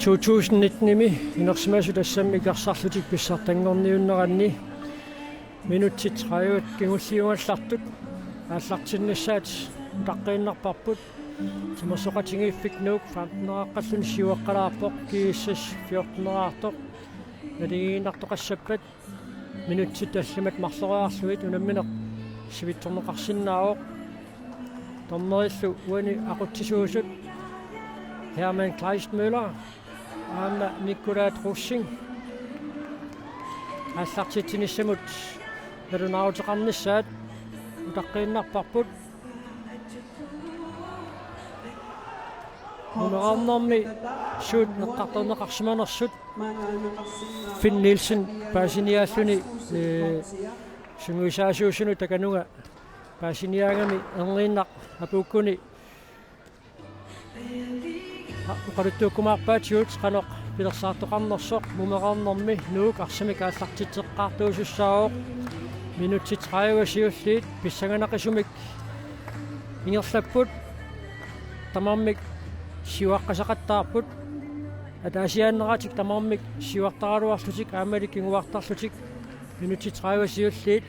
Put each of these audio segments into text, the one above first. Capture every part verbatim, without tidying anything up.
to tusind nitten-imi inersimasut tassami ikarsarlutik pissartanngorniunneranni minutsit tredive kingulliugallartut aallartinnissaat utaqqiinnarparput. Timersoqatigiiffik Nuuk femten-eqqalluni siuaqqalaarpoq, GSS fjorten-eqqaartoq. Naligiinnartoqassappat minutsit tallimat marloriarlugit unammineq sivitsorneqarsinnaavoq. Dommerillu uani aqutsisuusut Hermann Kleistmøller aamma Nikolaj Rosing. Aallartitsinissamut nalunaaruteqarnissaat utaqqiinnarparput. Nummer arnermi suut eqqartorneqarsimanersut Finn Nielsen paasiniaalluni, ee, sungiusaasuusunut takanunga paasiniaagami erniinnaq apuukkuni oqaluttuukkumaarpaatigut qanoq pilersaartoqarnersoq. Nummer arnermi Nuuk arsamik aallartitseqqaartuusussaavoq. Minutsit tredive siulliit pissanganaqisumik ingerlapput. Tamarmik siuaqqasaqattaarput. Ataasiaannaratik tamarmik siuartaraluarlutik aammali kinguartarlutik minutsit tredive siulliit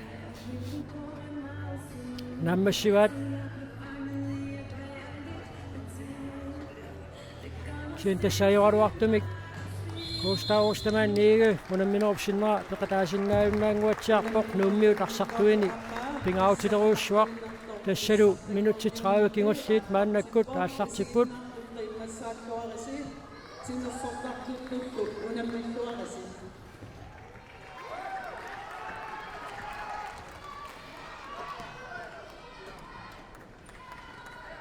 naammassivaat. Kisianni tassaajoraluartumik Gustav Ostermann Egede unamminerup sinnera peqataasinnaajunnaannguatsiarpoq Nuummiut arsartuini pingaarutilerujussuaq. Tassalu minutsit tredive kingulliit maannakkut aallartipput.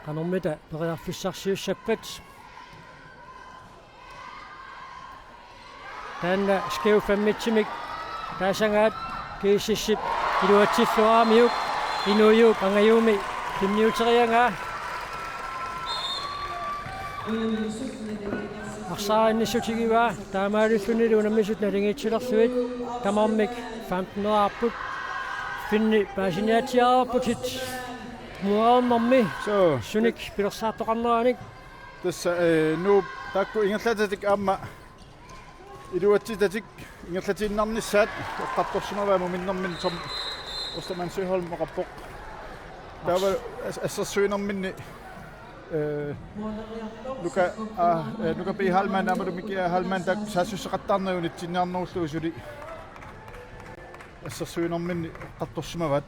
Qanormita periarfissarsiussappat. Taanna skæv femmitsimik taasagaat GSS-ip iluatsilluaramiuk Inuujuup angajuumi tunniuteriagaa. Arsaarinnissutigivaat taamaalillunilu unammisut naligiitsilerlugit tamarmik femten-eqaarput. Finni paasiniaatsiarputit muaarnermi. Suu. Sunik pilersaartoqarneranik. Tassa, ee, Nuup taakku ingerlatatik aamma iluatsitatik ingerlatiinnarnissaat eqqartorsimavaat muminnerminni, som Ostermann Søholm oqarpoq. Taava as-, assersuinerminni, ee, Nuka, aa, ee, Nuka P. Heilmann aammalu Miki A. Heilmann taakku saassussaqattaarnerat unitsinniarnerullugu suli assersuinerminni eqqartorsimavaat.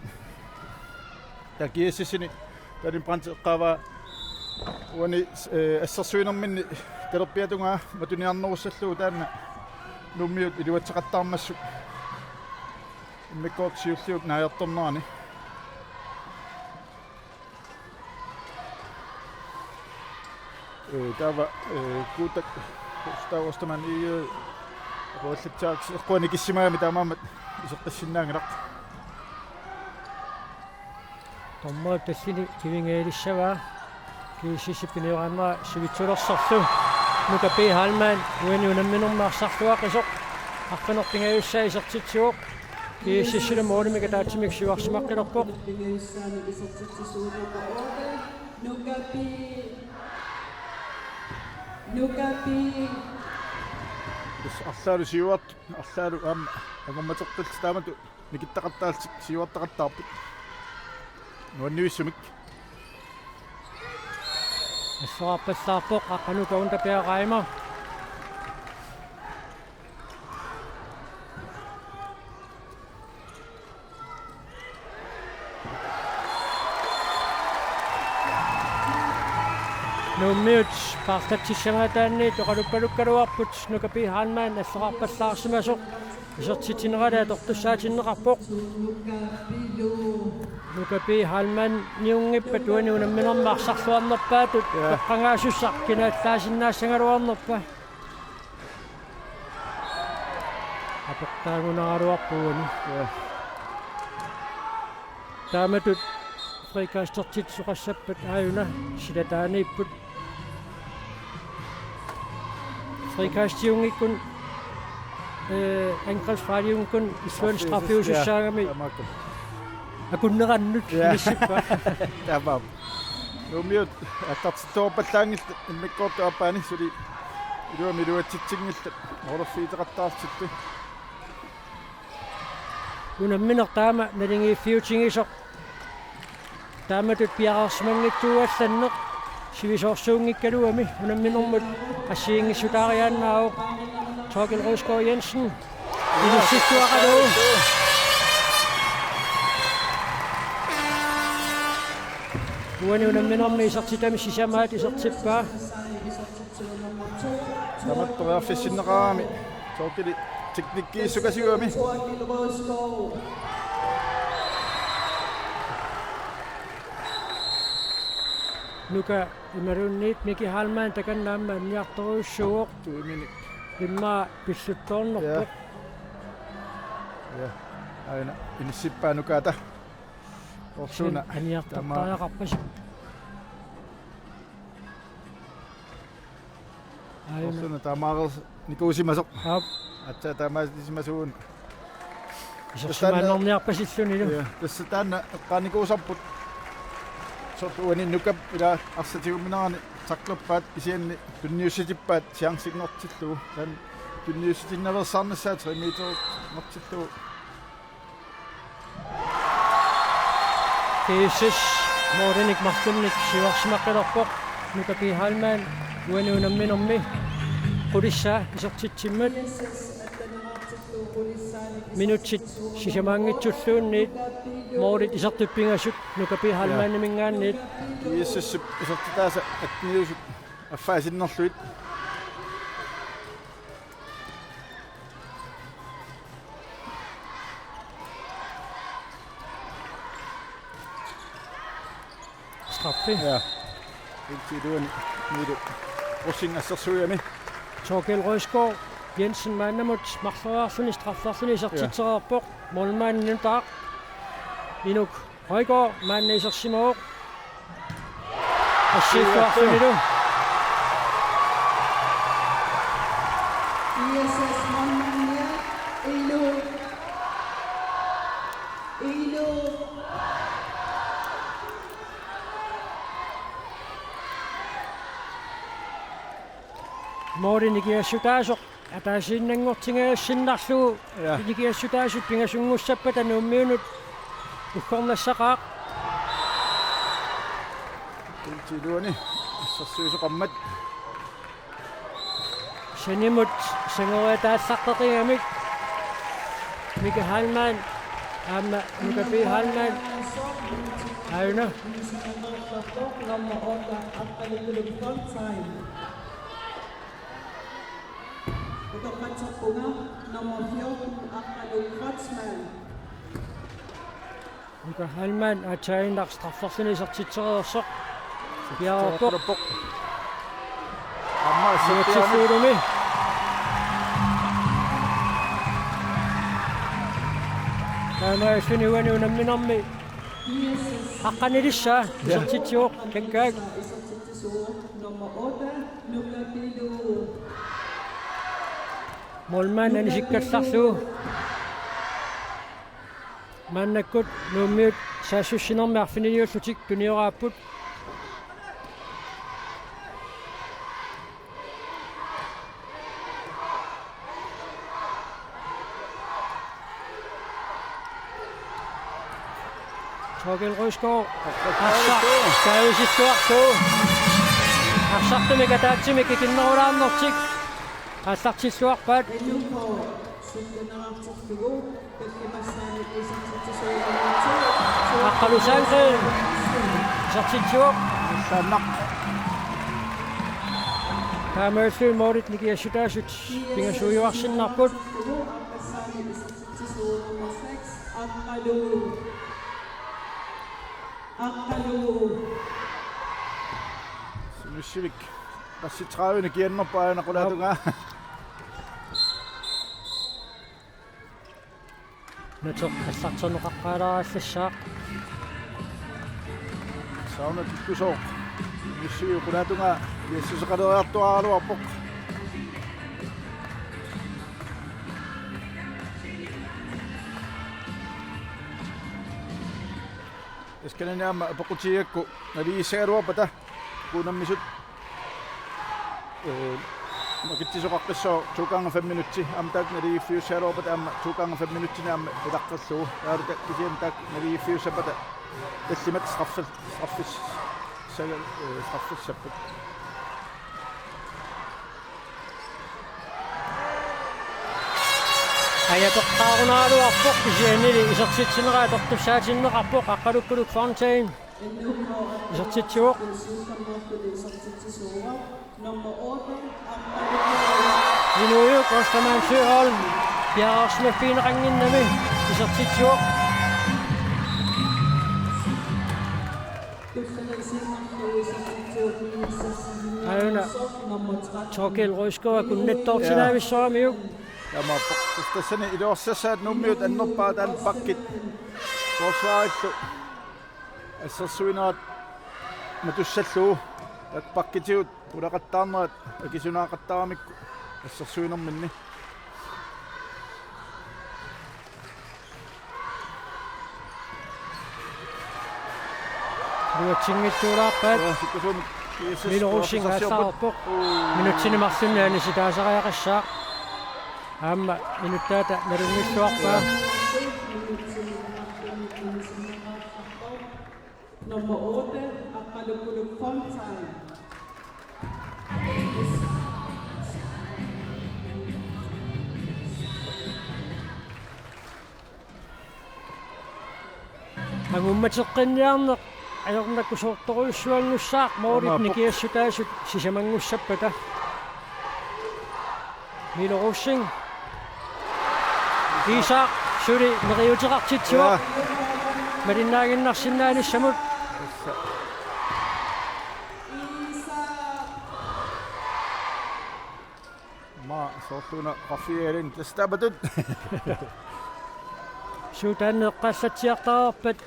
Taava GSS-imi Daniel Brandt eqqaavaa uani, ee, assersuinerminni talerpiatungaa matuniarnerussallugu taanna Nuummiut iluatseqattaarmassuk immikkoortoq siulliup naajartornerani. Ee, taava, ee, Kuutak Gustav Ostermann Egede apuallatsiaq eqquani kissimagami taamaammat iseqqissinnaanngilaq. Dommerip tallini kivingaalissavaa. GSS-ip piniaraannera sivitsulersorlu. Nuka P. Heilmann uani unamminermi arsarluaqisoq arfineq-pingajussaa isertitsivoq. GSS-ilu målimik ataatsimik siuarsimaqqilerpoq. Nuka P. Nuka P. Tassa arlaalu siuart-, arlaalu aamma angummateqqillutik taamatut nikittaqattaallutik siuartaqattaarput. Nuannivissumik. Assoraarpallaarpoq Aqqanuka Unda P. Reimer. Nuummiut paarlatsissamaataanniit oqaluppalukkaluarput Nuka P. Heilmann assoraarpallaarsimasoq isertitsinerali atortussaatinneqarpoq. Nuka P. Heilmanniunngippat uani unamminermi arsarluarnerpaatut, ja, toqqagaasussaq kinaallaasinnaassagaluarnerpa. Atortaagunaraluarpoq uani. Ja. Taamatut frikastertitsisoqassappat aajuna silataaniipput. Frikastiunngikkuni, ee, angrebsfarliunngikkunik illuanni straffiusussaagami. Ja, tamakku. Akunnerannut, ja, inissippa. Taamaappoq. Nuummiut aallartittoorpallaanngillat immikkoortup aappaani suli Iluamik iluatsitsinngillat. Ororfiiteqattaartillu. Unammineq taama naligiiffiutigisoq. Taamatut piareersimanngitsuugallarneq sivisoorsuunngikkaluami unamminermut assigiinngissutaariaannaavoq. Torkel Røsgaard Jensen. Inissikkuaqalu. Uani unamminermi isertitami sisamaat isertippaa. Tamatta periarfissinneqarami Torkeli teknikkiissukasiugami. Nuka imaluunniit Miki Heilmann takanna aamma anniartorujussuuvoq. Tuiminik. Immaqa pilluttoornerpoq. Ja. Ja. Aana inissippaa Nukaata. Orsuuna. Anniartortariaqarpasi. Aana. Orsuuna taamaareernikuusimasoq. Aap. Aatsaat taamaalisimasuuvoq. Isersimaannarniarpasillunilu. Ja, tassa taanna eqqaanikuusarput. Soorlu uani Nukap ila arsaq tigumminerani tacklerpaat kisianni tunniussitippaat chancenngortillugu. Taanna tunniussitinnaveersaarnissaa tre meter-nngortillugu. G S S målinik marlunnik siuarsimaqqilerpoq. Nuka P. Heilmann uani unamminermi qulissaa isertitsimmat. Minutsit sisamaanngitsulluunniit målit isertut pingasut Nuka P. Heilmanniminngaanniit. G S S-ip isertitaasa atniusut affaa sinnerlugit. Straffe. Ja. Ilti iluani Miilu Rosing assersuigami. Torkel Røsgaard Jensen maannamut marloriarluni strafferluni isertitsereerpoq. Målmandinut taaq. Inuk Højgaard maanna isersimavoq. Assigiiffigaarlunilu. I S S målmandia, Ilu. Ilu. Måli nikingassutaasoq ataasiinnanngortingajassinnarlugu. Ja. Nikingassutaasut pingasunngussappata Nuummiunut uggornassaqaaq. Ilti iluani assersuisoqarmat. Sanimut sangoriataallarteqigamik Miki Heilmann aamma Nuka P. Heilmann. Aana. Nummer otte, Aqqalu Fontain. Utoqqatserpunga nummer fjorten, Aqqalu Kreutzmann. Nuka Heilmann aatsaannaq strafferluni isertitsereersoq. Piareerpoq. Aamma isertitsereerpoq. Isertitsereerluni. Taamaalilluni uani unamminermi. Aqqanilissaa. Ja. Isertitsivoq. Kakkaak. Nummer otte, Nuka Pilu. Målmand anisikkallarlugu. Maannakkut Nuummiut saassussinermi arfiniliullutik tunioraapput. Torkel Røsgaard. Arsaq. Skaavissuarlu. Arsartumik ataatsimik ikinnerulaarnertik aallartilluarpaat. Aqqalu Sandgren. Isertitsivoq. Taamaalilluni målit nikingassutaasut pingasuujuarsinnarput. Aqqalu. Aqqalu. Sumissivik. Qassit tredive kiannerpaa aana qulaatungaa. Nateq aallarterneqaqqaalaarallassaaq. Sauna tikkusooq. Missui qulaatungaa iassuseqaleriartuaraluarpoq. Askanani aamma apeqqutigigakku naligiissagaluarpata uku unammisut. Ee, Makitsisoqaqqissaaq to gange fem minutsi, aamma taakku naligiiffiussaagaluarpata aamma to gange fem minutsini aamma ilaqqillugu. Taavalu kisianni taakku naligiiffiussappata tallimat straffel-, straffis-, saga-, øh, straffissappat. Ajatoqqaarunaaraluarpoq kisiannili isertitsinera atortussaatinneqarpoq Aqqalukkuluk Fontain. Isertitsivoq. Inuujuk Ostermann Søholm piareersimaffigineqannginnami isertitsivoq. Aajuna Torkild Røsgaard akunnattoortinnavissoramiuk. Taamaappoq. Tassani iluarsassaat Nuummiut annerpaat taanna bakkit. Forsvarillu assersuinerat matussallugu. Taakku bakkitigut pulaqattaarnerat akisunaaqattaaramikkit assersuinerminni. Iluatsinngitsuulaarpaat. Ja, sukkusuumik. Milo Rosing aallarpoq. Minutsini marlunni anisitaasariaqassaaq. Aamma minuttaata nalunngilluarpaa. Nummer otte, Aqqalukkuluk Fontain. Angummateqqinniarneq ajornakusoortorujussuanngussaaq, målit Aamma nikiassutaasut sisamanngussappata. Milo Rosing. Isak suli neriuuteqartitsivoq. Ja. Malinnaaginnarsinnaanissamut. Aamma soorlu una qaffigaalin tassa taamatut. Suut taanna eqqaallatsiartariaqarpat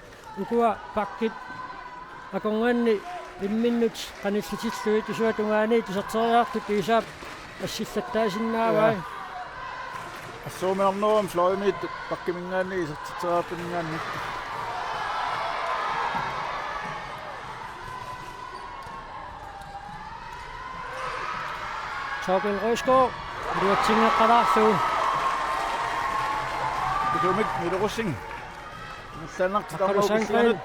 ukua bakkit akornanni imminnut qanillitillugit isuata tungaani iserteriartut Isak assillattaasinnaavai. Ja. Assuumiarnerup fløjimiittut bakkiminngaanniit isertitseriartuninngaanniit. Torben Røsgaard, iluatsinngeqqalaarlugu. Itumik Milo Rosing. Aqqalu Sandgreen.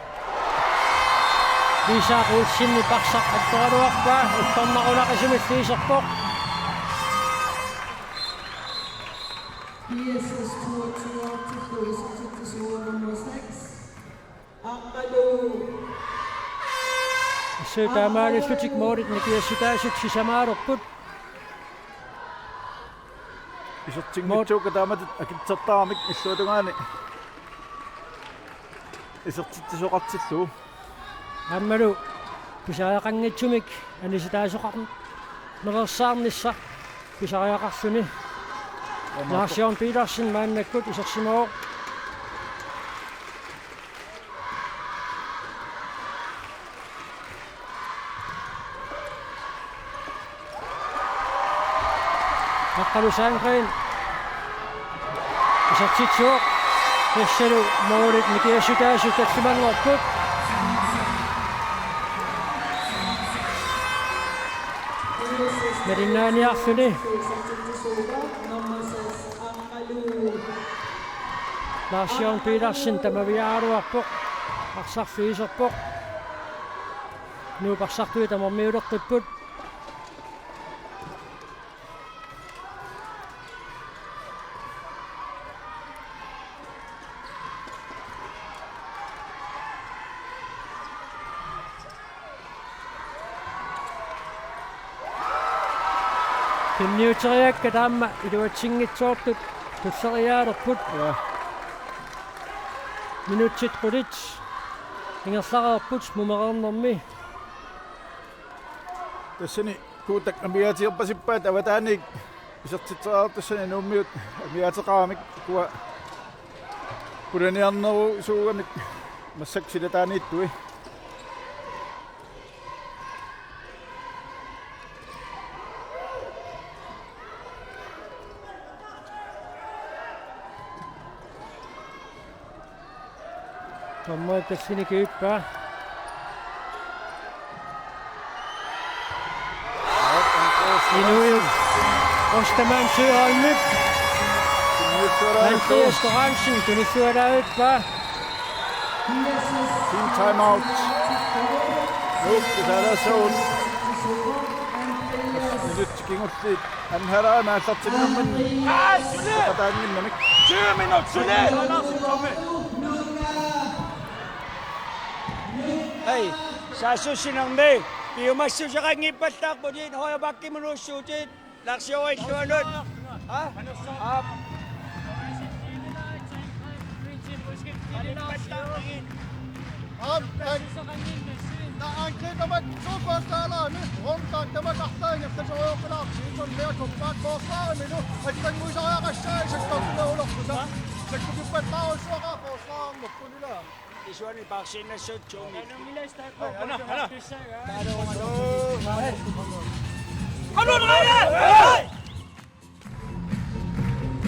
Isak Olsen parsaq attoraluarpaa, ullornarunaqisumillu iserpoq. Assut taamaalillutik målit nikiassutaasut sisamaalerput. Isertinngitsuukka taamatut akitsertaramik illuatungaani isertitsisoqartillugu. Aammalu pisariaqanngitsumik anisitaasoqarnereersaarnissaq pisariaqarluni. Aamma Lars Jørgen Petersen maannakkut isersimavoq. Aqqalu Sandgreen. Isertitsivoq. Tassalu målit nikiassutaasut tallimanngorput. Malinnaaniarluni. Lars Jørgen Petersen tamaviaaraluarpoq. Arsarfiuserpoq. Nuup arsartui tamarmiuleqqipput. Tunniuteriakkat aamma iluatsinngitsoortut tulleriaalerput. Ja. Minutsit qulit ingerlareerput mumereernermi. Tassani Kuutak amigaatigerpasippaat avataaniit isertitseriartussani Nuummiut amigaateqaramik ukua pulaniarnerusuugamik massakkut silataaniittui. Dommeri tassani kivippaa. Inuujuk Ostermann Søholmip. Andreas Lorentzen, tunisiualaavippa. Team timeout. Nuuk, tusaalaassavut. Minutsit kingulliit anharaana aallartinnerminni. Ataanginnamik. Tyve minut, Sune! Hej, saassussinermi piumassuseqanngippallaarputit, højre backimut uussuutit. Lars Joel Lund. Ha? Aap. Aap, na angribermat suukoorsaalaami, rundaat tamakku arlaannik erlasorujoqqilaarput, siullermik meeqqat kompaat koorsaaramilu, allannguisariaqassaaq sakkortunerulerluta. Sakkukippallaarussuaqaaq koorsaarnerput ilaa. Isuani paarsiinnassuup tuumi.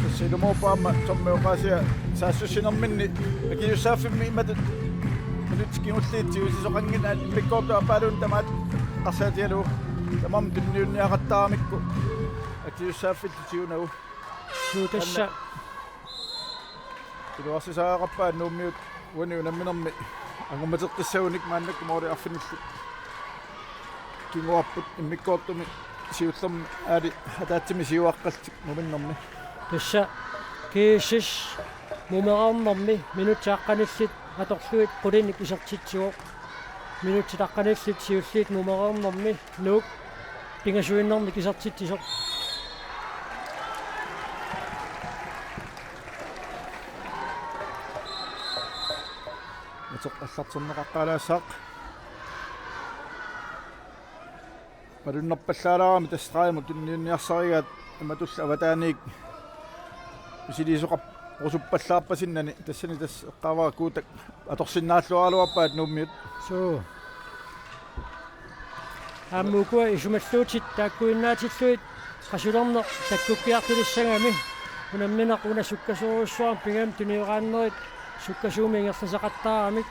Tassa ilumoorpoq aamma dommeri oqaasia saassussinerminni akisussaaffimmi imatut minutsit kingulliit tigusisoqanngillat, immikkoortut aappaaluunniit tamaat eqqarsaatigalugu tamarmik tunniunniaqattaaramikku akisussaaffillu tigunagu. Suu, tassa. Iluarsisariaqarpaat Nuummiut uani unamminermi angummateqqissagunik, maannakkut måli arfinillit kinguarput, immikkoortumi siullermi aali ataatsimik siuaqqallutik muminnermi. Tassa G S S mumereernermi minutsit aqqanillit atorlugit qulinik isertitsivoq. Minutsit aqqanillit siulliit mumereernermi Nuuk pingasuinermik isertitsisoq. Ateq aallarterneqaqqaalaassaaq. Malunnarpallaalaarami tassa stregimut tunniunniarsarigaat, imatullu avataaniit misiliisoqarusuppallaarpasinnani, tassani tassa eqqaavara Kuutak atorsinnaalluaraluarpaat Nuummiut. Suu. Aamma ukua isumalluutit taakkuinnaatillugit qasulerneq takkukkiartulissagami unammineq una sukkasoorujussuarmik pigami tunioraannerit sukkasuumik ingerlasaqattaaramik.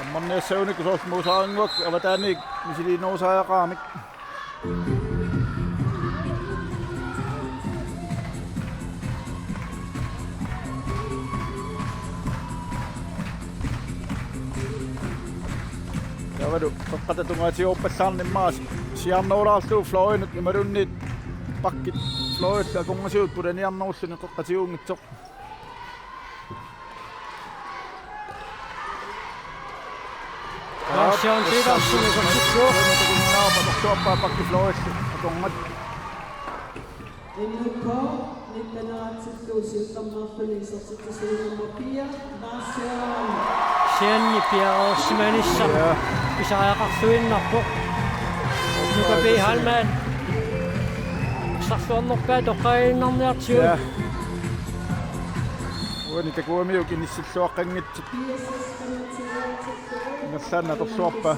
Ammarniassagunikku soorlu Muusarannguaq avataaniit misiliinerusariaqaramik. Taavalu qeqqata tungaatigoorpallaarneq immaqa siaarnerulaarlugu fløjinut imaluunniit backit fløjillu akornasigut pulaniarnerulluni qeqqatiguunngitsoq. Lars Jørgen Petersen, som sit show. Atorluarpaa backit fløjillu akornat. N K nitten atten tusind, som har forlænget sig til sæson nummer fire. Lars Jørgen. Sianni piareersimanissaq. Ja. Pisariaqarluinnarpoq. Nuka B. Heilmann. Sarsuarnerpaat toqqaannarniartigu. Ja. Uani takuamiuk inissilluaqqanngitsut. Ingerlaannaq atorluarpaa.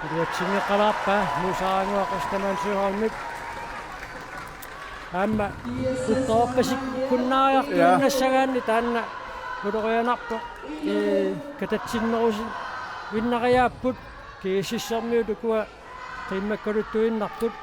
Iluatsinneqalaarpaa Muusarannguaq Ostermann Søholmip. Aamma uttoorpasikkunnaariartuinnassagaanni taanna ulorianarpoq. Ee, katatsinnerusi vinnariaapput G S S-ermiut ukua qiimmakkaluttuinnarput.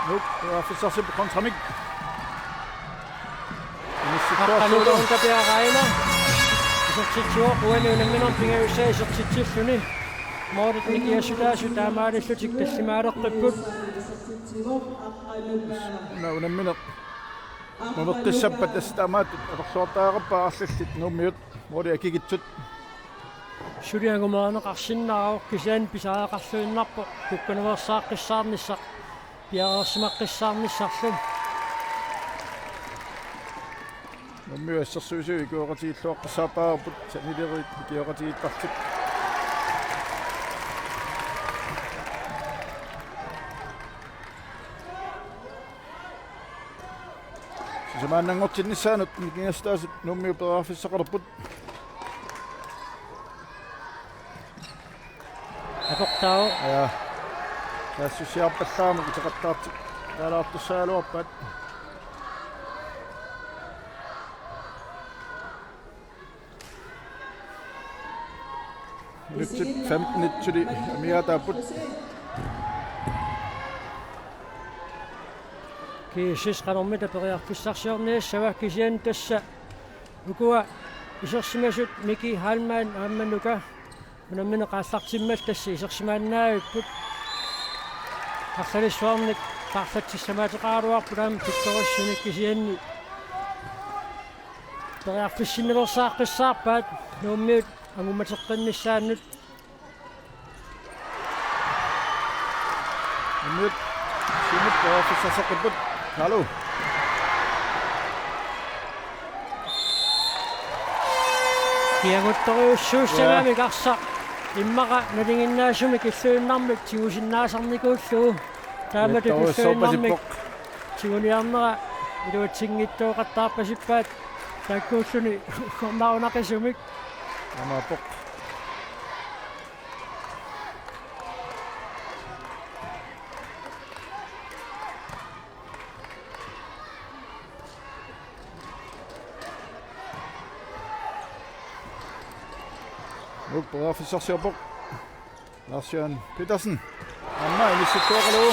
Nuuk, periarfissarsipput kontramik. Qaqqanuuta piaraanni. Isertitsivoq uani unamminermi pingajussaa isertitsilluni. Målit nikiassutaasut taamaalillutik tallimaaleqqipput. Una unammineq mumeqqissappat tassa taamaattut atorluartariaqarpaat arlallit Nuummiut. Målit akikitsut. Suli angumerineqarsinnaavoq kisianni pisariaqarluinnarpoq kukkanuersaaqqissaarnissaq piareersimaqqissaarnissarlu. Nuummiut assersuisui ikioqatigiilluaqqissaartariaqarput sanileriit ikioqatigiittartut. Simaannanngortinnissaanut nikingassutaasut Nuummiut periarfissaqalerput. Aportaavoq. Ja. Saassussiarpallaamik iseqattaartik taalaartussagaluarpaat. Minutsit femtenit suli amigaataapput. GSS qanormita periarfissarsiorniassava, kisianni tassa ukua isersimasut Miki Heilmann aamma Nuka unammineq aallartimmat tassa isersimaannaavipput. Arlalissuarnik paarlatsissamaateqaraluarput aamma pittorussunik, kisianni periarfissinnilersaaqqissaarpaat Nuummiut angummateqqinnissaannut. Nuummiut siumut periarfissarsiorput. Kalu. Kiaguttorujussuussagamik arsaq immaqa nalinginnaasumik illuinnarmik tigusinnaasarnikuullugu. Taamatut illuinnarmik tiguniarnera iluatsinngitsooqattaarpasippaat, taakkuulluni uggornarunaqisumik. Aamma apoq. Nuuk periarfissarsiorpoq. Lars Jørgen Petersen. Aamma inissilluaqalugu.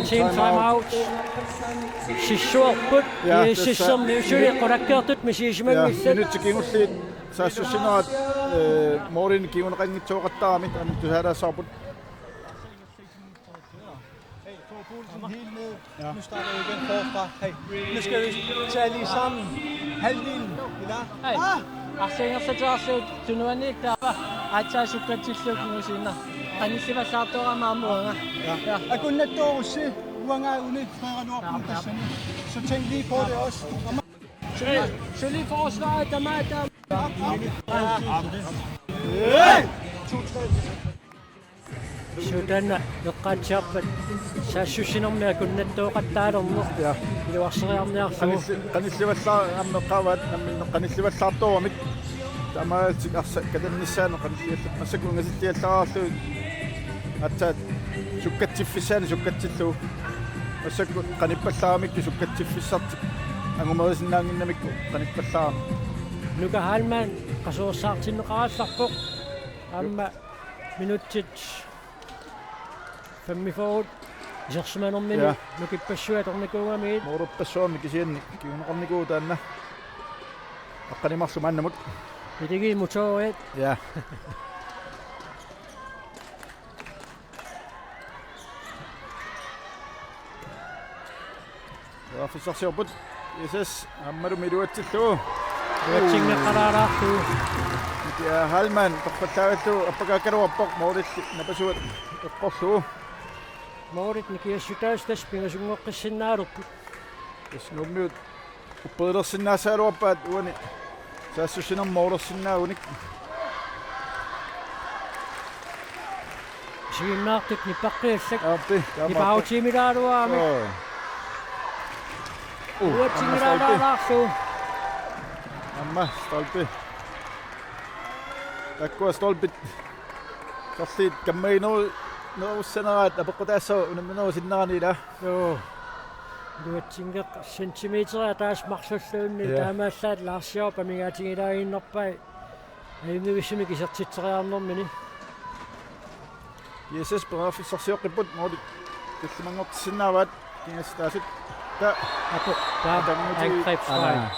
Team time out. Sissuerput. Ja, GSS-ermiut suli qulakkeertut misigisimanngilaat. Ja, minutsit kingulliit saassussinerat, eh, målinik kinguneqanngitsooqattaarami aamma tusaalaassavarput. Hey, Thor Poulsen helt ned. Ja. Nu starter vi igen forfra. Hey, nu skal vi tage lige sammen. Halvdelen. Klar? Hey. Ah! Arsaangersatsiarsiuk tunuaniik taava aatsaat sukkatsillugu kingusinnaavoq. Qanillivallaartoorama aamma uanga. Ja. Ja. Akunnattoorussi uanga uni freeraluarpun tassani. Så tænk lige på det også. Hey, så lige forsvaret, der meget der. Hey! Suu, taanna eqqaatsiarpat saassussinermi akunnattoortaalerneq. Ja. Iluarseriarniarlugu. Qanilli-, qanillivallaar-, aamma eqqaavaat namminneq qanillivallaartooramik. Taamaalillutik arsaq katannissaanut qanilliallat-, massakkut ungasilliallaarlugit. Aatsaat sukkatsiffissaani sukkatsillugu. Massakkut qanippallaaramikkit sukkatsiffissartik angumerisinnaannginnamikku qanippallaarami. Nuka Heilmann qasuersaartinneqarallarpoq. Aamma minutsit femogfyrre isersimanermini. Ja. Nukippassuit atornikuugamigit. Moorerpassuarnik kisianni kinguneqarnikuuvoq taanna. Aqqaneq-marluk maannamut. Iligi motorit. Ja. Periarfissarsiorput GSS aammalumi iluatsillugu. Iluatsinngeqqalaarlugu. Ja, Heilmann torfallaagallugu appakaakkaluarpoq, målilli napasuat eqqorlugu. Målit nikingassutaasut tassa pingasunngoqqissinnaalerput. Tassa Nuummiut upperilersinnaassagaluarpaat uani saassussinermi målersinnaagunik. Isiginnaartut nipaqqillugit. Aappi, taamaappoq. Nipaarutiimilaarluarami. Soo. Uh, uatsinngilaalaarlugu. Aamma stolpi. Taakkua stolpit. Sorliit kammaginer-, nerussaneraat apeqqutaassooq unamminerusinnerani ilaa. Joo. Iluatsinngeq centimeter ataaseq marlulluunniit. Ja. Taamaallaat Lars Jakob amigaatigilaaginnarpai. Ajunngivissumik isertitseriarnermini. GSS periarfissarsioqqipput, målit tallimanngortissinnaavaat nikingassutaasut. Ta-, apoq, taava atannguti-, angrebsstreg. Aa.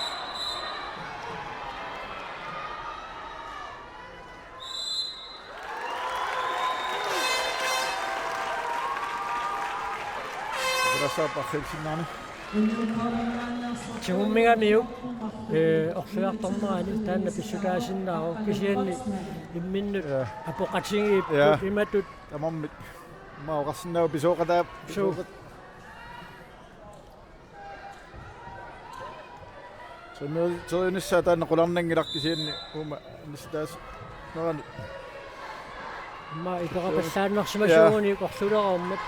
Tigummigamiuk, eh, orligartornerani taanna pissutaasinnaavoq, kisianni imminnut, ja, apoqatigiipput, ja, imatut. Tamarmik. Immaqa oqarsinnaavoq pisooqataa-, suu, pisooqat-, Træneri-, trænerinissaa taanna qularnanngilaq, kisianni uuma inissitaasunnerani. Aamma iperapassaannarsimasuuguni orlulereermat.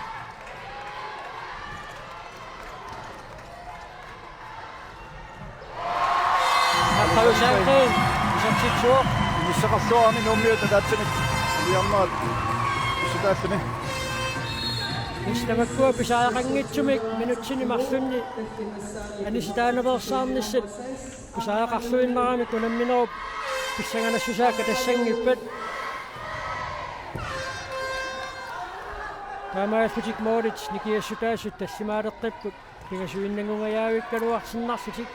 Aqqalu Sandgreen isertitsivoq. Inissaqarluarami Nuummiut ataatsimik iliarnerat pissutaalluni. Tassa tamakkua pisariaqanngitsumik minutsini marlunni anisitaanaveersaarnissat pisariaqarluinnaramik unamminerup pissanganassusaa katassanngippat. Taamaallutik målit nikiassutaasut tallimaaleqqipput pingasuinnanngungajavikkaluarsinnarlutik.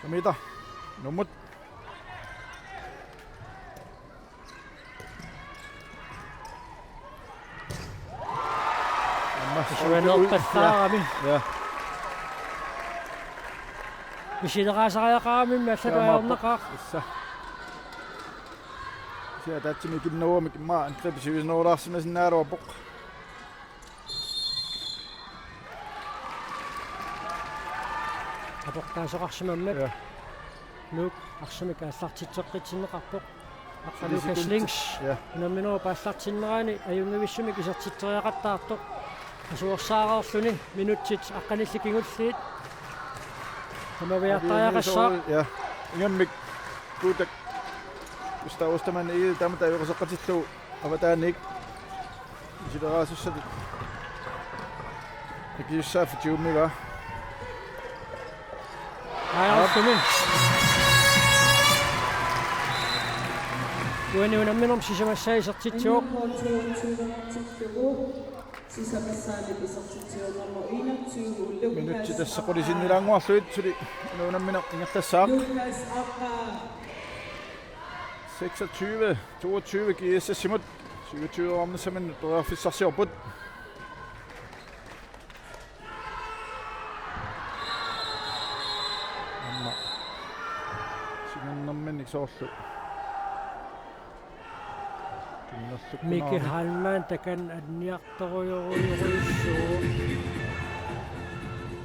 Kamita. Nuummut. Aamma pisuanerpassaarami. Ja. Misileraasariaqarami massaluarnaqaaq. Issa. Sia tatsimi kinnoorami kimma antre pisivisinnerulaarsimasinnaaluarpoq. Aportaasoqarsimammat. Ja. Nuuk arsamik aallartitseqqitsinneqarpoq. Aqqa Lukas Lings. Ja. Unamminerup aallartinnerani ajunngivissumik isertitseriaqattaartoq. Asuersaareerluni minutsit aqqanillit kingulliit. Tamaviartariaqassaaq. Ja. Ingammik Guutak Gustav Ostermann Egede taama tajoqaseqqatillugu avataaniit. Isileraasussatut. Ikiussaaffik tiummivaa. Aajortumi. Uani unamminermi sisamassaa isertitsivoq. Minutsit tassa qulit sinnilaannguarlugit suli unammineq ingerlassaaq. Seksogtyve toogtyve G S S-imut. Syvogtyve-rarnissaminnut periarfissarsiorput. Aamma singernerminnik soorlu. Miki Hallmann takanna anniartorujorujorujussuuvoq.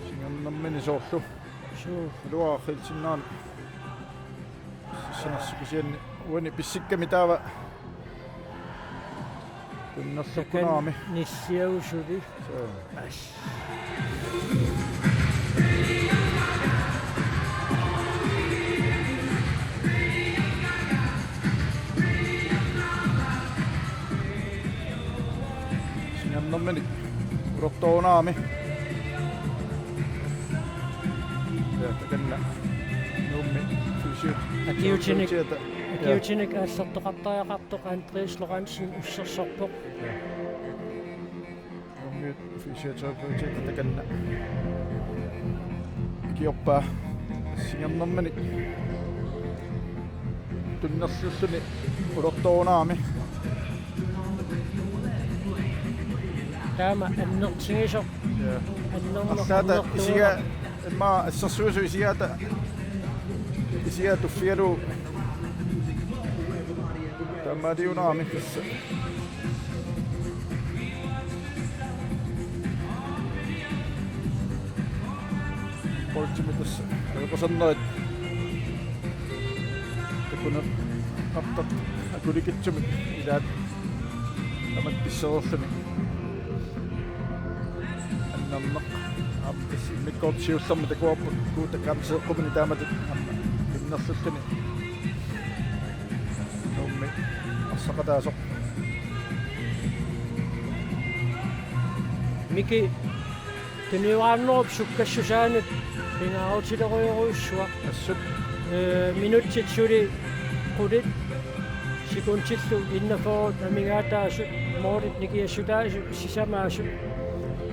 Singernermini soorlu. Suu. Iluaqilsinnaani. Sissanersoq kisianni uani pissikkami taava. Tunnerlukkunaami. Takanna nissiagusuli. Suu. As. Singernermini ulortorunaami. Ja, takanna Nuummi fysiot. Akiutinik. Ja. Akiutinik aallertoqartariaqartoq Andreas Lorentzen ussersorpoq. Ja. Nuummiut fysioterapeutiata takanna ikiorpaa singernermini tunnerlulluni ulortorunaami. Taama annertigisoq. Ja. Annerneq arlaata annertuunera. Isiga immaqa assersuisoq isigaata isiga tuffigalugu. Taamaaliunaami tassa. Boltimik tassa ajoqusernerit takuneqartartut akulikitsumik ilaat tamatta pissereerluni. Annerneq aamma tassa immikkoortoq siullermik takuarput Guutak aamma seeqqumini taamatut aamma tunnerlulluni. Nuummi arsaqataasoq. Miki tuniuaannerup sukkassusaanut pingaarutilerujorujussuaq. Assut. Ee, minutsit suli qulit sekuntillu enogfyrre amigaataasut, målit nikiassutaasut sisamaasut.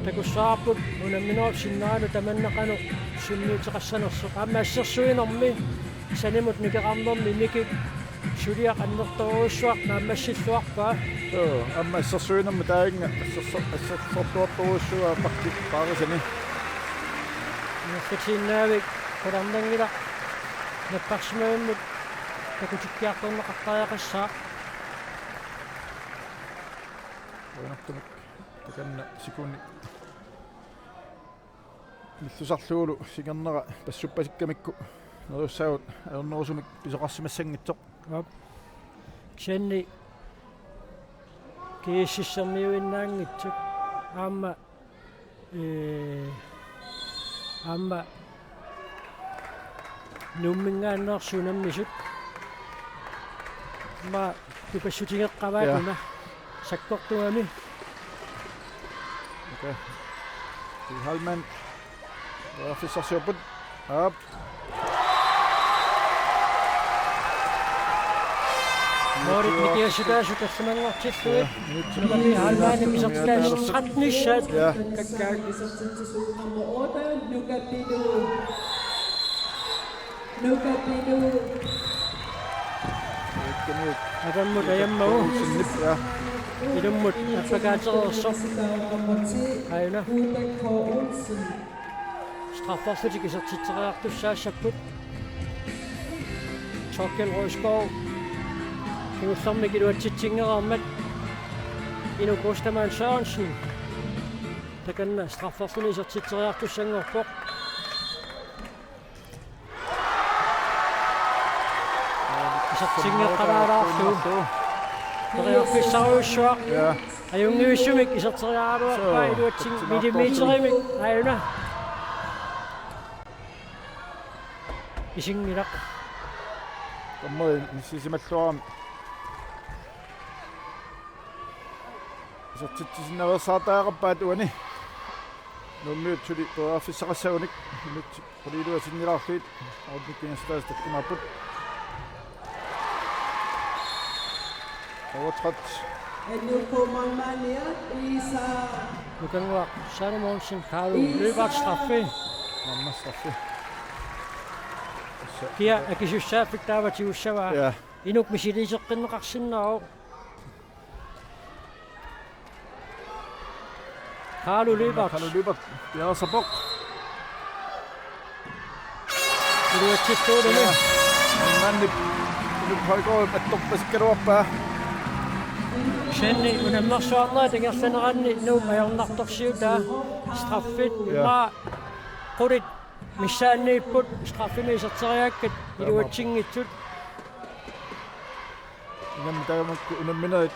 Takussavarput unamminerup sinneraanut tamanna qanoq sunniuteqassanersoq. Aamma assersuinermi sanimut nikeqarnermi Mikip suliaq annertoorujussuaq naammassilluarpaa. Suu, aamma assersuinermi taanna asserso-, assersortuartorujussuuaa Parti Paarisani. Ingerlatiinnaavik qularnanngilaq napparsimavimmut takutikkiartorneqartariaqassaaq. Qujanartumik takanna sikuunnik nillusarlugulu singernera passuppasikkamikku neriussaagut ajornerusumik pisoqarsimassanngitsoq. Aap. Kisianni G S S-ermiuinnaanngitsut aamma, ee, aamma Nuumminngaanneersut unammisut. Aamma tupassutigeqqavaat. Ja. Una sakkortugami. Okay. Stig Heilmann. Periarfissarsiorput. Aap. Målit nikiassutaasut tallimanngortillugit. Ja, minutsit. Stig Heilmann isertitaasut tretten-issaat. Ja. Kakkaak. Nummer otte, Nuka Pilu. Nuka Pilu. Atammut ajammagu. Poulsenip, ja. Ilummut appakaatereersoq. Aajuna. Strafferlutik isertitseriartussaassapput. Torkel Rødskov. Kingullermik iluatsitsinngikkaluarmat. Inuk Ostermann Sørensen. Takanna strafferluni isertitseriartussanngorpoq. Isertinngeqqalaarlugu. Periarfissarujussuaq. Ja. Ajunngivissumik iserteriaraluarpaa. Suu, iluatsin-, tatsimaartoorluni. Millimeterimik. Aajuna. Isinngilaq. Tammari inissisimalluarami. Isertitsisinnaveersaartariaqarpaat uani. Nuummiut suli periarfissaqassagunik. Minutsit qulit iluatinnilaarlugit. Målit nikiassutaasut tallimaapput. Overtrådt. Nukannguaq Salomonsen, Kalu Lyberth straffi. Aamma straffi. Kia akisussaaffik taava tigussavaa. Ja. Inuk misiliiseqqinneqarsinnaavoq. Kalu Lyberth. Kalu Lyberth. Piareersarpoq. Iluatsittuulumi. Ja. Mannip. Inuk Højgaard attorpasikkaluarpaa. Kisianni unammersuarnerat ingerlaneranni Nuuk ajornartorsiutaa straffit. Ja. Immaqa qulit missaanniipput straffimik iserteriarakku. Taamaappoq. Iluatsinngitsut. Ingammik tamakku unamminerit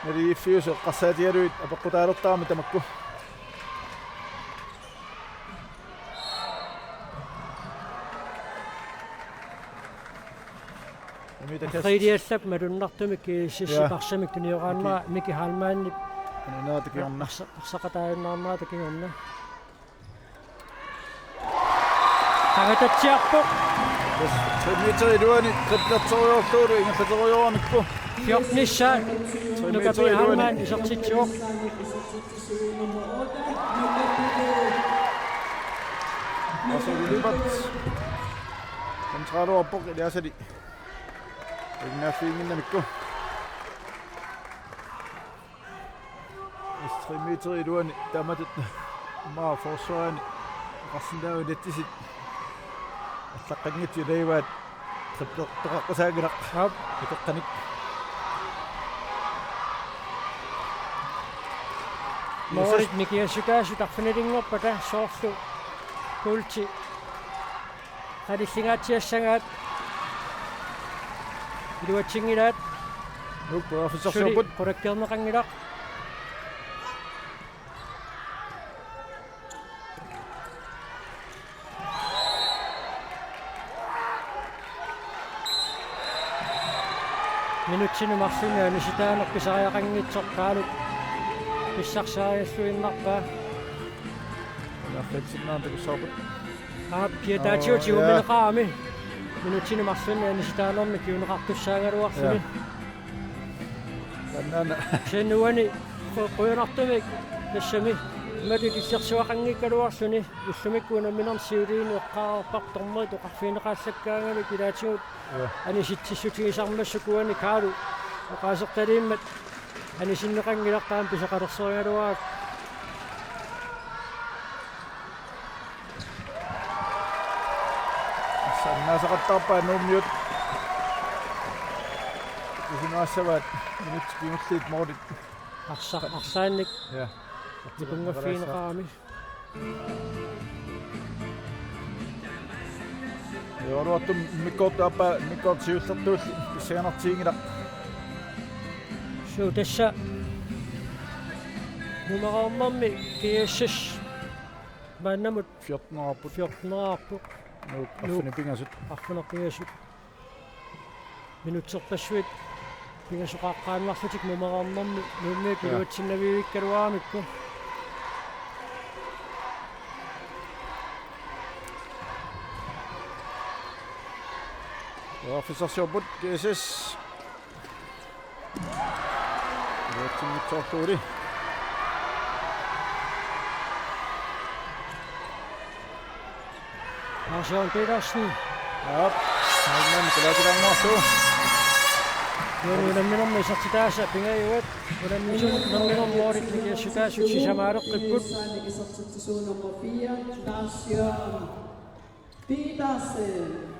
naligiiffiusut eqqarsaatigalugit apeqqutaalertarami tamakku. Umi takas-. Arriiliallap malunnartumik G S S-ip. Ja. Arsamik tunioraannera. Miki. Miki Heilmannip. Aninaa takiorna. Arsa-, arsaqataajunnaarnerata kingorna. Qangatatsiarpoq. Yes, tre meter iluani driblertorujoorlugulu ingerlaterujooramikkit. Fjorten-issaat. Tre meter iluani. Nuka Pilu Heilmann isertitsivoq. Arsaq Lyberth. Kontraluarpoq iliasali. Ingaaffiginnginnamikku. Tre meter iluani taamatut immaqa forsvarerni oqarsinnaavaa inatsit allaqqanngitsut ilagivaat driblertoqaqqusaanngilaq. Aap. Iteqqanik. Målit nikiassutaasut arfinilinngorpata soorlu kuulti. Qalillingaatsiassagaat. Iluatsinngilaat. Nuuk periarfissarsiorput. Suli qulakkeerneqanngilaq. Minutsini marlunni anisitaaneq pisariaqanngitsoq Kaalu pissarsiarialluinnarpaa. Unaaffiitsinnaartoq soorput. Aap, kiataatigut. Aa, ja. Tigumineqarami. Minutsini marlunni anisitaanermik kinguneqartussaagaluarluni. Ja. Taannaana. Kisianni uani qu-, qujanartumik tassami. Imatut illersuaqanngikkaluarluni. Ullumikkut unamminermi siuliini eqqaareerparput dommeri oqarfigineqaallakkaangamik ilaatigut. Ja. Anisitsissutigisarmassuk uani Kaalu. Oqaasertaliimmat anisinneqanngilaq taama pisoqalersorigaluarakku. Sannaasaqattaarpaat Nuummiut. Isimaassavaat minutsit kingulliit målit. Arsa-, arsaannik. Ja. Nikunngaffigineqarami. Joruatum immikkoortup aappaa, immikkoortut siullertulli pissanganartiginngilaq. Suu, tassa nummer arnermi G S S maannamut fjortenerarput. Fjortenerarput. Nuuk, Nuuk. Arfineq-pingasut. Arfineq-pingasut. Minutserpassuit pingasut qaaqqaannarlutik nummer arnermi Nuummiut, ja, iluatsinnaviuikkaluaramikku. Periarfissarsiorput G S S. Iluatsinngitsoorlugulu. Lars Jørgen Petersen. Aap. Maanna kalaatilaannguarlu. Uani unamminermi isertitaasa pingajuat. Unamminermi, unamminermi målit nikiassutaasut sisamaaleqqipput. Petersen.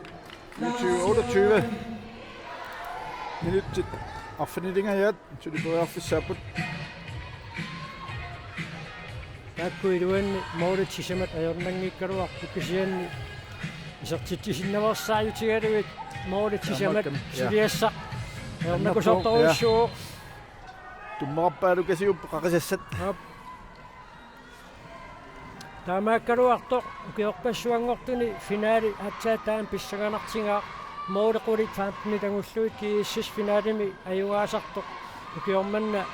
Niogtyve otteogtyve. Minutsit arfinilingajaat suli periarfissaapput. Taakku iluanni målit sisamat ajornanngikkaluarput, kisianni isertitsisinnaveersaajutigalugit målit sisamat, taamaakkan, ja, suliassaq ajornakusoortorujussuuvoq. Tummeqarpaalukasiup qaqisassat. Aap. Taamaakkaluartoq ukiorpassuanngortuni finale aatsaat taama pissanganartigaaq, målit qulit femtenit angullugit G S S finalemi ajugaasartoq. Ukioq manna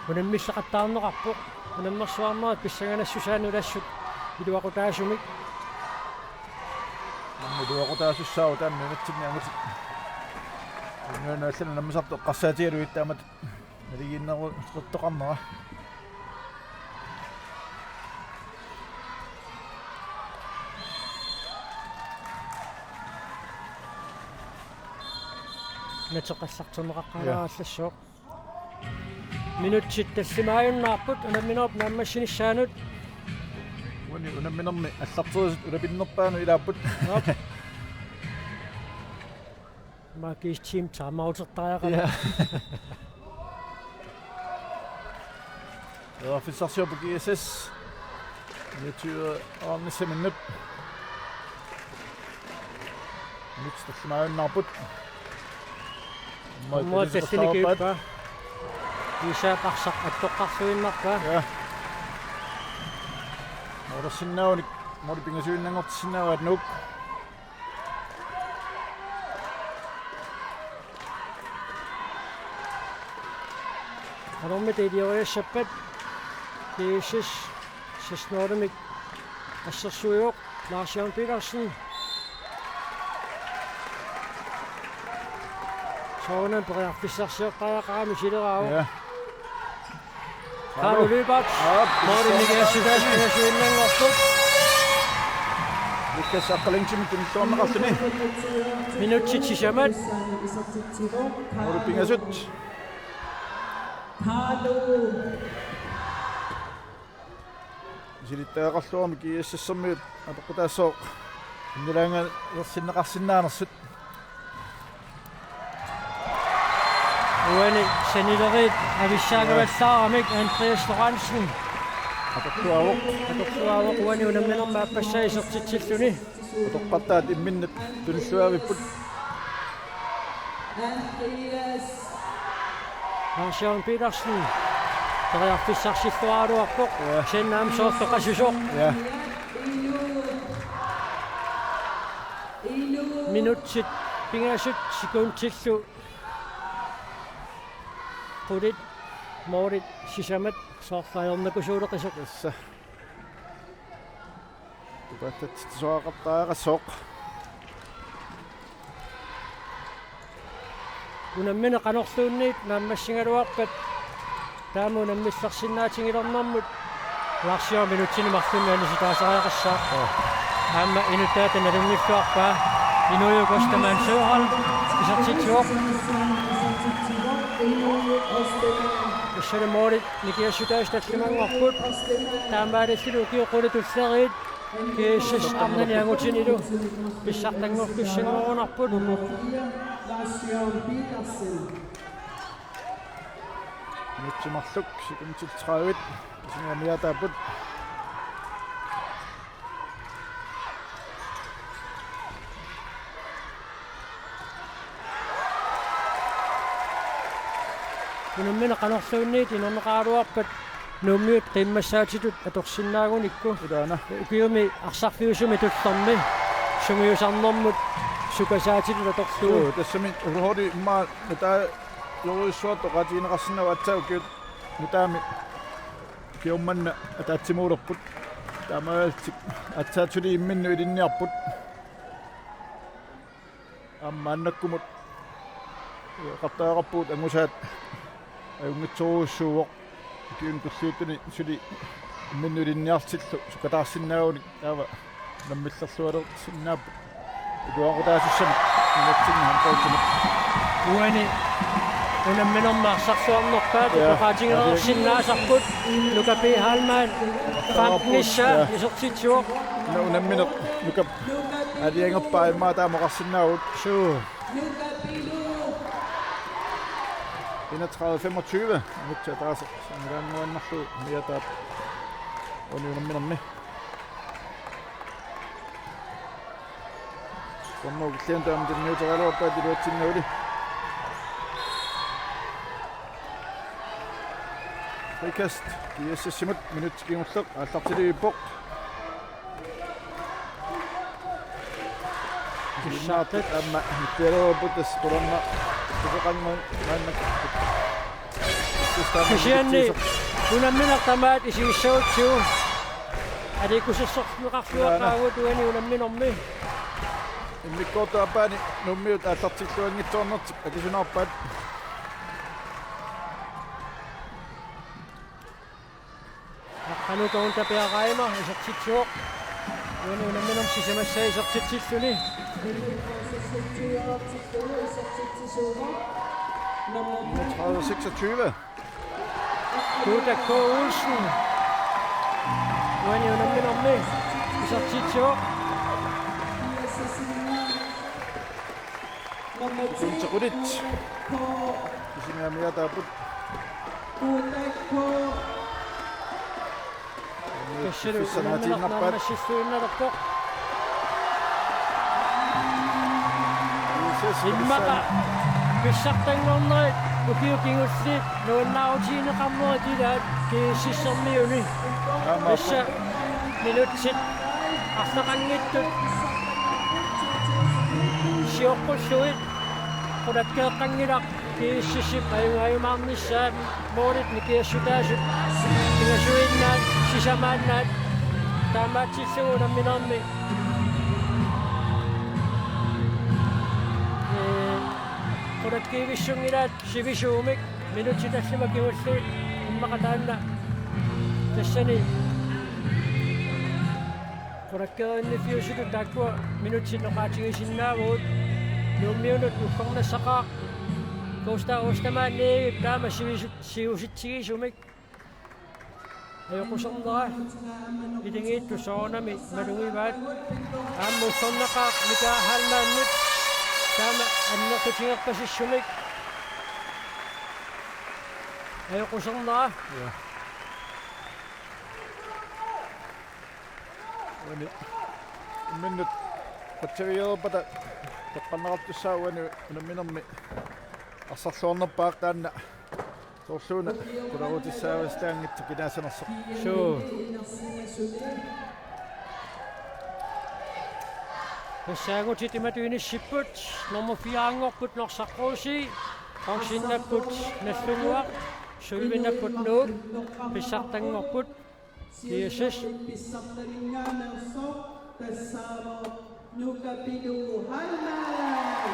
unammilleqattaarneqarpoq. Unammersuarnerat pissanganassusaa nulassut iluaqutaasumik. Aamma iluaqutaasussaavoq taanna nunatsinni angutit. Inuit allanut unammisartut eqqarsaatigalugit taamatut naligiinneruttoqarnera. Nateqallartinneqaqqaalaarallassaaq. Ja. Minutsit tallimaajunnaarput unamminerup naammassinissaanut. Uani unamminermi allarterisut ulapinnerpaanut ilaapput. Aap. Markis team timeoutertariaqarpoq. Ja. Periarfissarsiorput G S S. Niogtyve aarnissaminnut. Minutsit tallimaajunnaarput. Uummaat tallimat kippaa. Isaap arsaq attoqqarluinnarpaa. Ja. Målersinnaagunik, måli pingasuinnanngortissinnaavaat Nuuk. Qanormita ilioriassappat. G S S seks nul-imik assersuivoq Lars Jørgen Petersen. Soorunami periarfissarsiortariaqarami sileraavoq. Ja. Carlo Lyberth. Aap. Måli nikiassutaasut pingasuinnanngorput. Lukas Aqqalingsimit tunilluarneqarluni. Minutsit sisamat. Måli pingasut. Misilittagaqarluarmi G S S-ermiut apeqqutaassooq innilaangalersinneqarsinnaanersut. Uani sanileriit avissaagavallaaramik Andreas Lorentzen. Atortuaavoq. Atortuaavoq uani unamminermi aappassaa isertitsilluni. Atorpassuit imminnut tunilluavipput. Lars Jørgen Petersen. Periarfissarsilluaraluarpoq. Ja. Kisianni aamma soorlu qasusoq. Ja. Minutsit pingasut sekundillu qulit målit sisamat soorlu ajornakusuuleqisoq. Tassa. Tupaattatsitsisoqartariaqassooq. Unammineq qanorluunniit naammassigaluarpat taama unammillersinnaatigilernermut Lars Jørgen minutsini marlunni anissitaasariaqassaaq. Joo. Aamma inuttaata nalunngilluarpaa Inuiup Ostermann Søholt isertitsivoq. Tassalu målit nikiassutaasut tallimanngorput. Taamaalilluni ukiut qulit tulleriit G S S arnani angutinilu pissartanngortussanngorunarput. Nummer fire, Lars Jørgen Petersen. Minutsit marluk, sekundit tredive. Sisimiut amigaataapput. Unammineq qanorluunniit inorneqaraluarpat Nuummiut qiimmassaatitut atorsinnaagunikku. Ilaana. Ukiumi arsarfiusumi tullermi sungiusarnermut sukasaatitut atorlugu. Joo, tassami uruhori immaqa nutaajorujussuartut oqaatigineqarsinnaavoq, aatsaat ukiut nutaamik ukioq manna ataatsimoorput. Taamaalillutik aatsaat suli imminnut ilinniarput. Aamma maannakkumut eqartariaqarpugut angusaat ajunngitsorujussuuvoq. Ukiuni tulliuttuni suli imminnut ilinniarlutillu sukataarsinnaagunik taava unammillerlualersinnaapput. Iluaqutaassuseq nunatsinni håndboldimut. Uani unamminermi arsarluarnerpaat. Ja. Oqaatigineqarsinnaasarput Nuka P. Heilmann. Femten-issaa, ja, isertitsivoq. Una-, unammineq Nukap aalajangerpaa immaqa taama oqarsinnaavugut. Suu. Enogtredive femogtyve. Minutsit ataaseq sammilaannguaannarlugu amigaataapput uani unamminermi. Dommerit killianni taama tunniuteriaraluarpaat iluatsinngavili. Frikast GSS-imut, minutsi kingulleq aallartilivippoq. Pissaartat. Aamma nippialuarput tassa qularnaq tusoqannguit maannakkut. Kisianni unammineq tamaat isigissagutsigu aliikkusersorneqarluaqaagut uani unamminermi. Immikkoortup aappaani Nuummiut aallartilluanngitsoornertik akisunaarpaat. Aqqalutoorn tapiaqaima isertitsivoq. Uani unamminermi sisamassaa isertitsilluni. Tredive seksogtyve. Guuta K. Olsen. Uani unamminermi isertitsivoq. Sekunti qulit. Sisimiut amigaataapput. Tassalu unammineq naammassissuinnalerpoq. Immaqa pissartanngornerit ukiut kingulliit nuannaarutigineqarnerit ilaat GSS-ermiuni. Aamma. Tassa minutsit arlaqanngitsut sioqqullugit qulakkeeqqanngilaq GSS-ip ajugaajumaarnissaa målit nikiassutaasut pingasuinnaat sisamaannaat taamaatsillugu unamminermi. Ee, qulakkiivissunngilaat sivisuumik minutsit tallimat kingulliit immaqa taanna tassani qulakkeerinniffiusutut taakkua minutsit oqaatigisinnaavugut. Nuummiunut uggornassaqaaq Gustav Ostermann Egedep taama sivisu-, siusitsigisumik. Ajoqusernera, iligiittut soorunami malugivaat. Aamma uggornaqaaq Mika Heilmannip taama annertutigerpasissumik. Ajoqusernera. Ja. Uani imminnut qatsavigereerpata toqqarneqartussaavoq uani unamminermi arsarluarnerpaaq taanna. Soorluuna qulerutissaavasitaanngitsoq kinaassanersoq. Suu. Tassaagutit imatut inissipput, nummer fire-nngorput Norsaq Kruse, bronzinnapput Nagdlunguaq, sølvinnapput Nuuk, pissartanngorput GSS.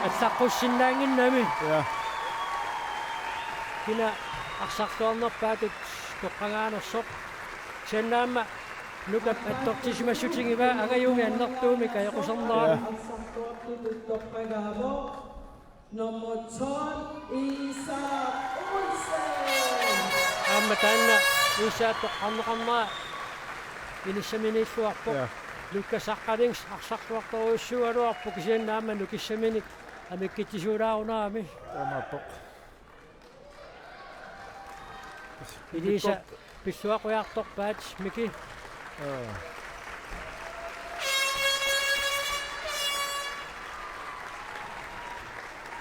Allaqqussinnaannginnami. Ja. Kina arsarluarnerpaatut toqqagaanersoq. Kisianni aamma Nukap attortisimassutigivaat angajumi annertuumik ajoqusernera. Ja. Nummer tolv, Isak Olsen. Aamma taanna Isak toqqarneqarnera inissaminiilluarpoq. Ja. Lukas Aqqalings arsarluartorujussuugaluarpoq kisianni aamma nukissaminik amikkitsisuulaarunerami. Taamaappoq. Elisa pilluaqqujartorpaat, Miki. Aa.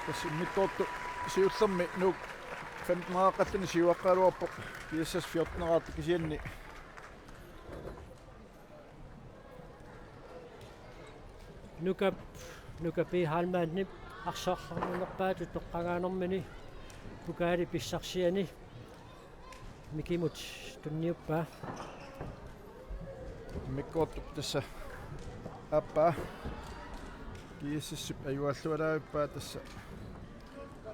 Tassa immikkoortoq siullermi Nuuk femteneqarluni siuaqqagaluarpoq, G S S fjorteneqartoq kisianni. Nukap, Nuka P. Heilmannip arsarluarnerpaatut toqqagaanermini pokali pissarsiani Mikimut tunniuppaa. Immikkoortoq tassa aappaa. G S S-ip ajugaallaavippaa tassa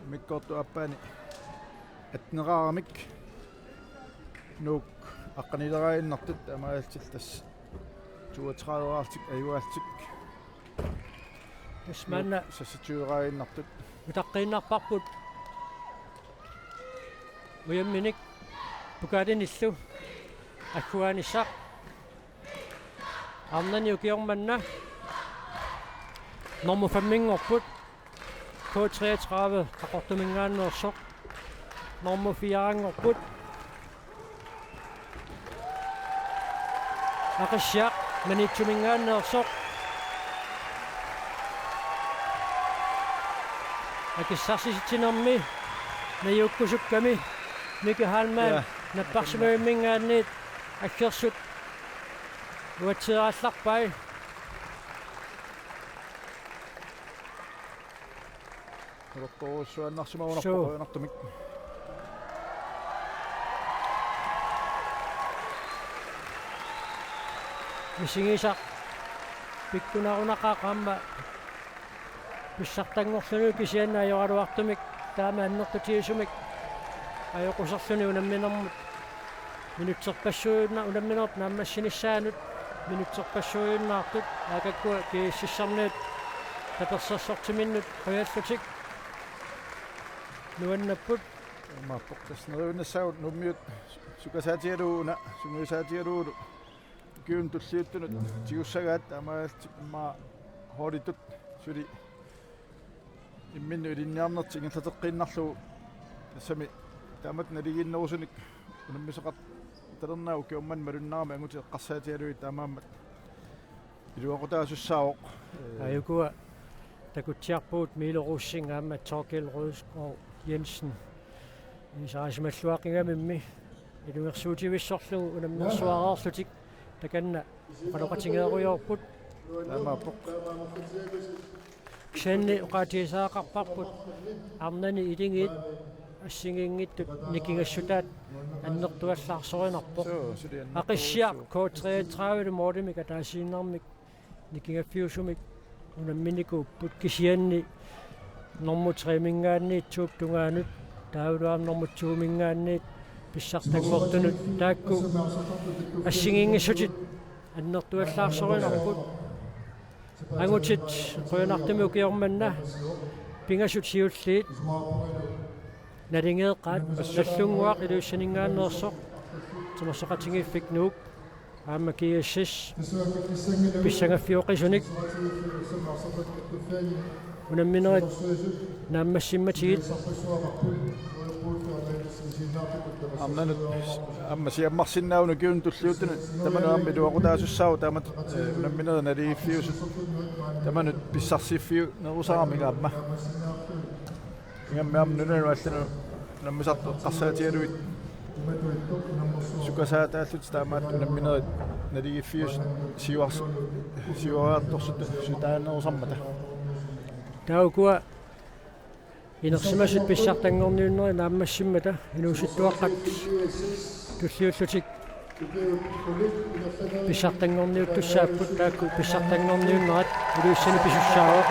immikkoortoq aappaani atteneqaramik. Nuuk aqqanileraaginnartut, taamaalillutik tassa toogtredive-artik ajugaallutik. Tassa maanna Nuuk seksogtyve-raaginnartut. Utaqqiinnarparput. Ujamminik pokalinillu agguaanissaq. Arnani ukioq manna nummer femminngorput. K treogtredive Qaqortumingaanneersoq. Nummer fire-nngorput. Aqissiaq Maniitsumingaanneersoq. Akissarsisitsinermi najuukkusukkami Miki Heilmann, ja, napparsimmavimmit aggersut uatsiarallarpai. Ulortoorsuaannarsimavoq. Suu. Qujanartumik. Misigisaq pikkunarunaqaaq aamma pissartanngorluni kisianni ajoraluartumik taama annertutigisumik ajoquserluni unamminermut. Minutserpassuujunna-, unamminerup naammassinissaanut minutserpassuujunnaartut, aakakkua G S S-ermiut tapersersortiminnut qujallutik nuannapput. Imaappoq tassa neriunnassaagut Nuummiut sukasaatigalugu una sungiusaatigalugulu ukiunut tulliuttunut tigussagaat, taamaalillutik immaqa holditut suli imminnut ilinniarnertik ingerlateqqiinnarlugu, tassami taamatut naligiinnerusunik unammisoqartalernagu ukioq manna malunnarami angutit eqqarsaatigalugit, taamaammat iluaqutaasussaavoq. Ee. Aajukua takutsiarpugut Milo Rosing aamma Thorkild Rødskov Jensen. Ilisarisimalluaqqigamimmi ilungersuutivissorlugu unammersuareerlutik takanna oqaloqatigeerujoorput. Taamaappoq. Kisianni oqaatigisagaqarparput arnani iligiit assigiinngitsut nikingassutaat annertuallaarsorinerpoq. Suu, suli annertuallaarsorinerpoq. Aqissiaq K treogtredive-lu målimik ataasiinnarmik nikingaffiusumik unamminikuupput, kisianni nummer tre-minngaanniit to-p tungaanut taavalu aamma nummer to-minngaanniit pissartanngortunut taakku assigiinngissutit annertuallaarsorinerput. Angutit qujanartumik ukioq manna pingasut siulliit naligeeqqaat. Nallunnguaq Ilulissaninngaanneersoq, Timersoqatigiiffik Nuuk aamma G S S pissangaffioqisunik unamminerit naammassimmatigit. Arnanut aamma siammarsinnaanut ukiunut tulliuttunut tamanut aamma iluaqutaasussaavoq, taamatut, ee, unamminerit naligiiffiusut tamanut pissarsiffiunerusaramik aamma. Ingammik aamma nunanut allanut unammisartut eqqarsaatigalugit sukasaataallutik taamaattut unamminerit naligiiffiusut siuars-, siuariartorsussutaanerusarmata. Taava ukua inersimasut pissartanngorniunnerit naammassimmata inuusuttuaqqat tulliullutik pissartanngorniuttussaapput, taakku pissartanngorniunnerat Ilulissani pisussaavoq.